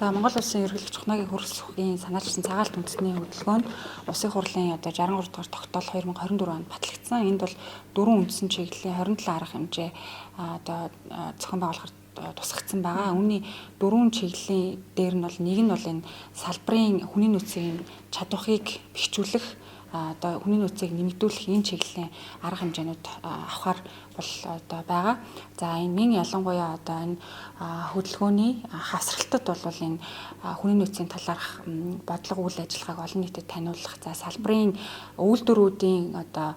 За, Монгол Улсын ерөнхийлөгч Ухнаагийн хөрөлсөхийн санаачилсан цагаалт үндэсний хөдөлгөөн нь Улсын хурлын одоо 63 дугаар тогтоол 2024 онд батлагдсан. Энд бол дөрвөн үндсэн чиглэлийн 27 арга хэмжээ одоо зохион байгуулахар тусгагдсан байгаа. Үүний дөрвөн чиглэлийн дээр нь бол нэг нь бол энэ салбарын хүний нөөцийн чадварыг бэхжүүлэх, одоо хүний нөөцийг нэмэгдүүлэх энэ чиглэлийн арга хэмжээнүүд авахар бол одоо байгаа. За, энэ мэн ялангуяа одоо энэ хөдөлгөөний хавсралтад бол энэ хүний нөөцийн талаарх бодлого, үйл ажиллагааг олон нийтэд таниулах, за, салбарын үйлдвэрүүдийн одоо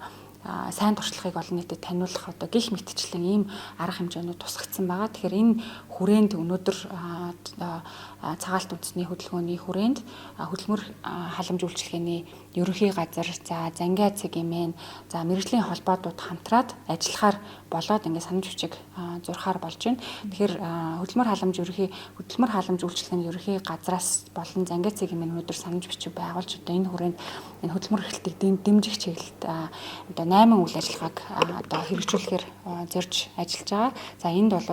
сайн туршлагыг олон нийтэд таниулах одоо гих мэтчлэн ийм арга хэмжээнүүд тусгагдсан байгаа. Тэгэхээр энэ хүрээнд өнөөдөр цагаалт үндэсний хөдөлгөөний хүрээнд хөдөлмөр халамж үйлчилгээний ерөнхий газар, за, Зангиа ЦГМН, за, мэргэжлийн холбоотууд хамтраад ажиллахаар болоод ингээд санамж бичиг зурхаар болж байна. Тэгэхээр хөдөлмөр халамж ерөнхий хөдөлмөр халамж үйлчилгээний ерөнхий газраас болон Зангиа ЦГМН өнөөдөр санамж бичиг байгуулж одоо энэ хүрээнд энэ хөдөлмөр эрхлэлтийг дэмжих чиглэлд одоо 8 үйл ажиллагааг одоо хэрэгжүүлэхээр зорж ажиллаж байгаа. За, энд бол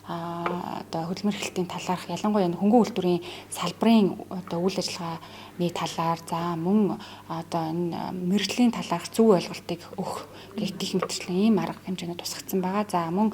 одоо хөдөлмөр эрхлэлтийн талаарх, ялангуяа энэ хөнгөн үйлдвэрийн салбарын одоо үйл ажиллагааны талаар, за, мөн одоо энэ мэргэжлийн талаарх зөв ойлголтыг өгөх гэх мэтчлэн ийм арга хэмжээнүүд тусгагдсан байгаа. За, мөн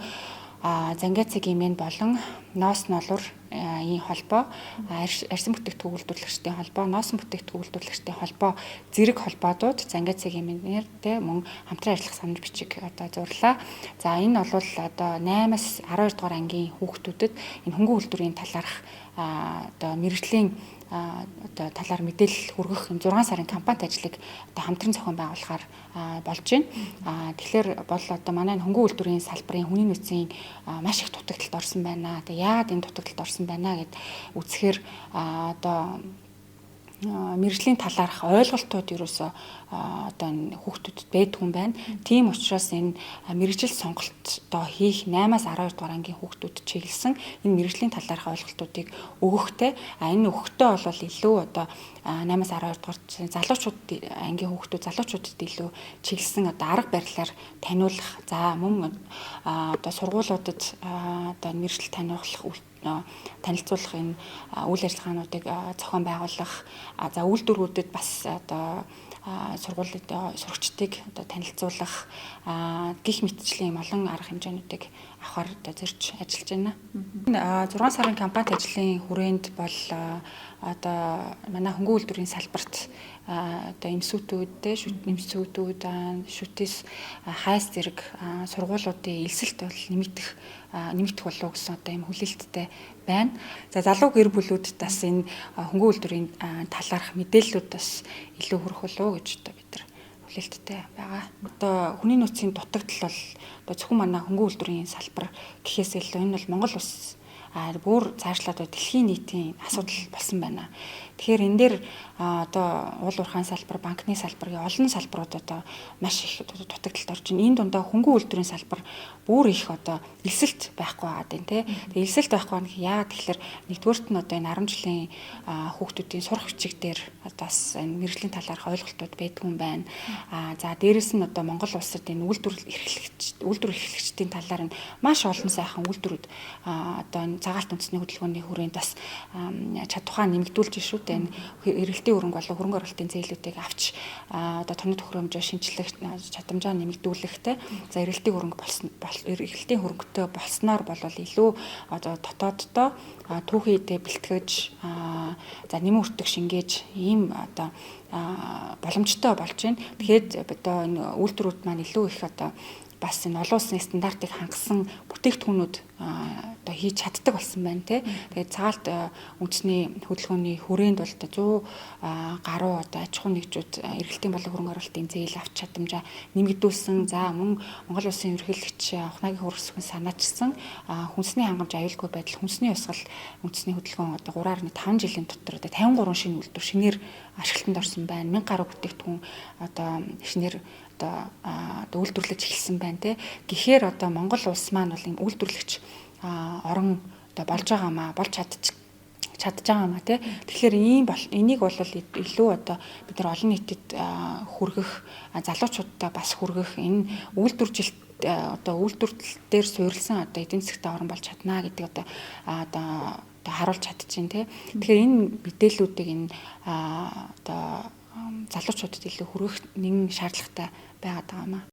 Зангиа ЦГМН болон ноос нолор ийм холбоо, арьсан бүтээгдэхүүн үйлдвэрлэгчдийн холбоо, ноосон бүтээгдэхүүн үйлдвэрлэгчдийн холбоо зэрэг холбоодууд Зангиа ЦГМН-ээр тэ мөн хамтран ажиллах санал бичиг одоо зурлаа. За, энэ бол одоо 8-аас 12 дугаар ангийн хүүхдүүдэд энэ хөнгөн үйлдвэрийн талаарх одоо мэргэжлийн одоо талаар мэдээлэл хүргэх 6 сарын кампанит ажлыг одоо хамтран зохион байгуулахаар болж байна. Тэгэхээр бол одоо манай хөнгөн үйлдвэрийн салбарын хүний нөөцийн маш их дутагдалд орсон байна. Тэгээ яагаад энэ дутагдалд орсон байна гэд үзэхээр одоо мэргэжлийн талаарх ойлголтууд ерөөсөө одоо энэ хүүхдүүдэд байдгүй юм байна. Тийм учраас энэ мэргэжил сонголт одоо хийх 8-аас 12 дугаар ангийн хүүхдүүдэд чиглэсэн энэ мэргэжлийн талаарх ойлголтуудыг өгөхтэй. А энэ өгөхдөө бол илүү одоо 8-аас 12 дугаар залуучууд ангийн хүүхдүүд, залуучуудад илүү чиглэсэн одоо арга барилаар таниулах. За, мөн одоо сургуулиудад одоо мэргэжил таниулах, танилцуулах энэ үйл ажиллагаануудыг зохион байгуулах, за, үйлдвэрүүдэд бас одоо сургуулиуд сурагчдыг одоо танилцуулах гих мэтчлийн олон арга хэмжээнүүдийг авахар одоо зорж ажиллаж байна. 6 сарын кампанит ажлын хүрээнд бол одоо манай хөнгөн үйлдвэрийн салбарт одоо эмсүүтүүд, эмсүүтүүд, шүтээс, хайс зэрэг сургуулиудын элсэлт бол нэмэгдэх болов гэсэн одоо ийм хүлээлттэй байна. За, залуу гэр бүлүүдэд бас энэ хөнгөн үйлдвэрийн талаарх мэдээллүүд бас илүү хүрэх болов гэж одоо бид нар хүлээлттэй байгаа. Одоо хүний нөөцийн дутагдал бол одоо зөвхөн манай хөнгөн үйлдвэрийн салбар гэхээс илүү энэ бол Монгол улс бүр цаашлаад дэлхийн нийтийн асуудал болсон байна. Тэгэхээр энэ дээр одоо уул уурхайн салбар, банкны салбар гэх олон салбарууд одоо маш их дутагдалд орж байна. Энэ дундаа хөнгөн үйлдвэрийн салбар бүр их одоо элсэлт байхгүй байгаа даа тий. Тэгээ элсэлт байхгүй нь яагаад тэгэхээр нэгдүгээрт нь одоо энэ 10 жилийн хүүхдүүдийн сурах бичиг дээр одоо бас энэ мэргэжлийн талаарх ойлголтууд байдгүй юм байна. За, дээрэс нь одоо Монгол улсад энэ үйлдвэр эрхлэгч, үйлдвэр эрхлэгчдийн талаар нь маш олон сайхан үйлдвэрүүд одоо энэ цагаалт үндэсний хөдөлгөөний хүрээнд бас чадвараа нэмэгдүүлж шүү дээ. Энэ эргэлтийн хөрөнгө болон хөрөнгө оруулалтын зээлүүдийг авч одоо тоног төхөөрөмжөө шинчлэх, чадамжаа нэмэгдүүлэх те. За, эргэлтийн хөрөнгө болсон, эргэлтийн хөрөнгөтэй болсноор бол илүү одоо дотооддоо түүхийдээ бэлтгэж, за, нэмэн өртөг шингээж ийм одоо боломжтой болж байна. Тэгэхээр одоо энэ үйлдвэрүүд маань илүү их одоо бас энэ олон улсын стандартыг хангасан бүтээгдэхүүнүүд одоо хийж чаддаг болсон байна те. Тэгээд цагаалт үндэсний хөдөлгөөний хүрээнд бол одоо 100 гаруй одоо аж ахуйн нэгжүүд эргэлтийн болон хөрөнгө оруулалтын зээл авч чадамжаа нэмэгдүүлсэн. За, мөн Монгол Улсын ерөнхийлөгч Ухнаагийн хөрсгөн санаачилсан хүнсний хангамж, аюулгүй байдал, хүнсний ёсгол үндэсний хөдөлгөөн одоо 3.5 жилийн дотор одоо 53 шинэ үйлдвэр шинээр ашиглалтанд орсон байна. 1000 гаруй бүтээгдэхүүн одоо шинээр одоо үйлдвэрлэж эхэлсэн байна те. Гэхээр одоо Монгол улс маань бол ийм үйлдвэрлэгч орон одоо болж байгаа маа, болж чадчих чадж байгаа маа те. Тэгэхээр ийм бол энийг бол илүү одоо бид нар олон нийтэд хүргэх, залуучуудаа бас хүргэх, энэ үйлдвэржилт одоо үйлдвэрлэл дээр суурилсан одоо эдийн засгт орон болж чаднаа гэдэг одоо одоо харуулж чадчихээн тий. Тэгэхээр энэ мэдээллүүдийг энэ одоо залуучуудад илүү хүргэх нэгэн шаардлагатай байгаад байгаа юм аа.